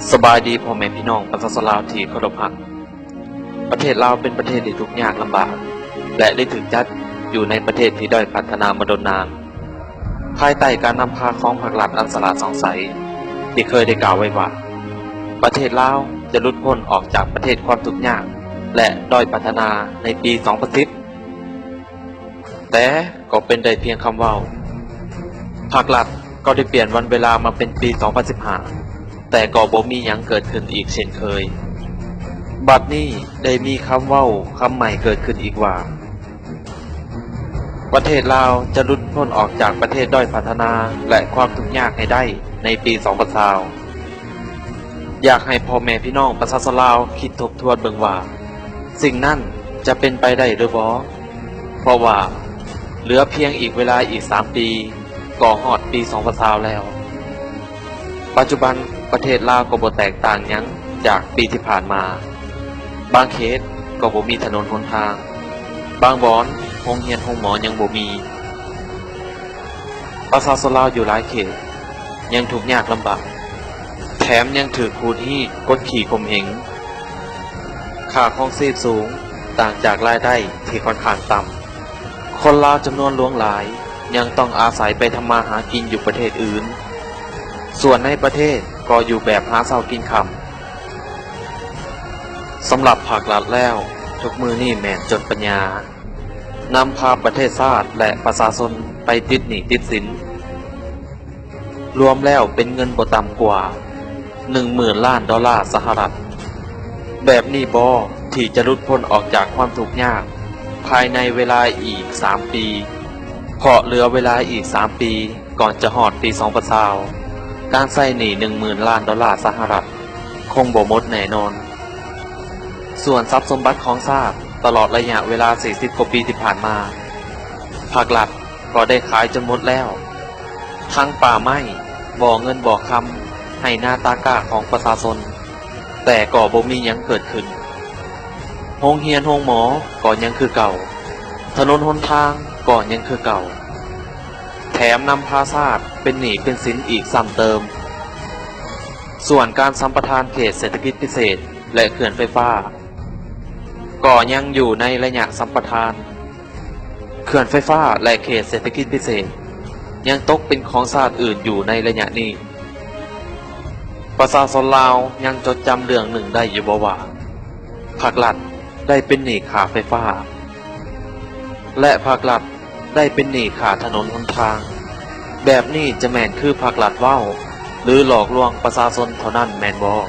ສະບາຍດີພໍ່ແມ່ພີ່ນ້ອງປະຊາຊົນລາວທີ່ເຄົາລົບຮັກ. ປະເທດລາວເປັນປະເທດທີ່ທຸກຍາກລຳບາກ ແລະ ໄດ້ຖືກຈັດຢູ່ໃນປະເທດທີ່ດ້ອຍພັດທະນາມາດົນນານ. ພາຍໃຕ້ການນຳພາຂອງພັກລັດອັນສະຫຼາດສ່ອງໃສ ທີ່ເຄີຍໄດ້ກ່າວໄວ້ວ່າ ປະເທດລາວຈະຫຼຸດພົ້ນອອກຈາກປະເທດຄວາມທຸກຍາກ ແລະ ດ້ອຍພັດທະນາໃນປີສອງພັນສິບ. ແຕ່ກໍເປັນໄດ້ພຽງຄຳເວົ້າ. ພັກລັດກໍໄດ້ປ່ຽນວັນເວລາມາເປັນປີສອງພັນສິບຫ້າ ແຕ່ກໍບໍ່ມີຫຍັງເກີດຂຶ້ນອີກເຊັ່ນເຄີຍ. ບັດນີ້ໄດ້ມີຄຳເວົ້າຄຳໃໝ່ເກີດຂຶ້ນອີກວ່າ ປະເທດລາວຈະຫຼຸດພົ້ນອອກຈາກປະເທດດ້ອຍພັດທະນາ ແລະ ຄວາມທຸກຍາກໃຫ້ໄດ້ໃນປີສອງພັນຊາວ. ຢາກໃຫ້ພໍ່ແມ່ພີ່ນ້ອງປະຊາຊົນລາວຄິດທົບທວນເບິ່ງວ່າ ສິ່ງນັ້ນຈະເປັນໄປໄດ້ຫຼືບໍ່? ເພາະວ່າເຫຼືອພຽງອີກເວລາອີກສາມປີ ກໍຮອດປີສອງພັນຊາວແລ້ວ. ປັດຈຸບັນປະເທດລາວກໍບໍ່ແຕກຕ່າງຫຍັງຈາກປີທີ່ຜ່ານມາ. ບາງເຂດກໍບໍ່ມີຖະໜົນຫົນທາງ, ບາງບ່ອນໂຮງຮຽນໂຮງໝໍຍັງບໍ່ມີ. ປະຊາຊົນລາວຢູ່ຫຼາຍເຂດຍັງທຸກຍາກລຳບາກ, ແຖມຍັງຖືກຂູດຮີດກົດຂີ່ຂົ່ມເຫງ. ຄ່າຄອງຊີບສູງຕ່າງຈາກລາຍໄດ້ທີ່ຂ້ອນຂ້າງຕ່ຳ. ຄົນລາວຈຳນວນຫຼວງຫຼາຍຍັງຕ້ອງອາໄສໄປທຳມາຫາກິນຢູ່ປະເທດອື່ນ, ສ່ວນໃນປະເທດກໍຢູ່ແບບຫາເຊົ້າກິນຄ່ຳ. ສຳລັບພາກລັດແລ້ວ, ທຸກມື້ນີ້ແມ່ນຈົນປັນຍາ, ນຳພາປະເທດຊາດ ແລະ ປະຊາຊົນໄປຕິດໜີ້ຕິດສິນ, ລວມແລ້ວເປັນເງິນບໍ່ຕ່ຳກວ່າໜຶ່ງໝື່ນລ້ານໂດລາສະຫະລັດ. ແບບນີ້ບໍທີ່ຈະຫຼຸດພົ້ນອອກຈາກຄວາມທຸກຍາກພາຍໃນເວລາອີກສາມປີ? ເພາະເຫຼືອເວລາອີກສາມປີ ກ່ອນຈະຮອດປີສອງພັນຊາວ, ການໃຊ້ໜີ້ໜຶ່ງໝື່ນລ້ານໂດລາສະຫະລັດຄົງບໍ່ໝົດແນ່ນອນ. ສ່ວນຊັບສົມບັດຂອງຊາດຕະຫຼອດໄລຍະເວລາສີ່ສິບກວ່າປີທີ່ຜ່ານມາ, ພາກລັດກໍໄດ້ຂາຍຈົນໝົດແລ້ວ, ທັງປ່າໄມ້, ບໍ່ເງິນບໍ່ຄຳ, ໄຮ່ນາຕາກ້າຂອງປະຊາຊົນ, ແຕ່ກໍບໍ່ມີຫຍັງເກີດຂຶ້ນ. ໂຮງຮຽນໂຮງໝໍກໍຍັງຄືເກົ່າ, ຖະໜົນຫົນທາງກໍຍັງຄືເກົ່າ, ແຖມນຳພາຊາດເປັນໜີ້ເປັນສິນອີກຊ້ຳເຕີມ. ສ່ວນການສຳປະທານເຂດເສດຖະກິດພິເສດ ແລະ ເຂື່ອນໄຟຟ້າ ກໍຍັງຢູ່ໃນໄລຍະສຳປະທານ. ເຂື່ອນໄຟຟ້າ ແລະ ເຂດເສດຖະກິດພິເສດ ຍັງຕົກເປັນຂອງຊາດອື່ນຢູ່ໃນໄລຍະນີ້. ປະຊາຊົນລາວຍັງຈົດຈຳເລື່ອງໜຶ່ງໄດ້ຢູ່ບໍ່ວ່າ ພາກລັດໄດ້ເປັນໜີ້ຄ່າໄຟຟ້າ ແລະ ພາກລັດໄດ້ເປັນໜີ້ຄ່າຖະໜົນຫົນທາງ. ແບບນີ້ຈະແມ່ນຄືພາກລັດເວົ້າ ຫຼື ຫຼອກລວງປະຊາຊົນເທົ່ານັ້ນແມ່ນບໍ່?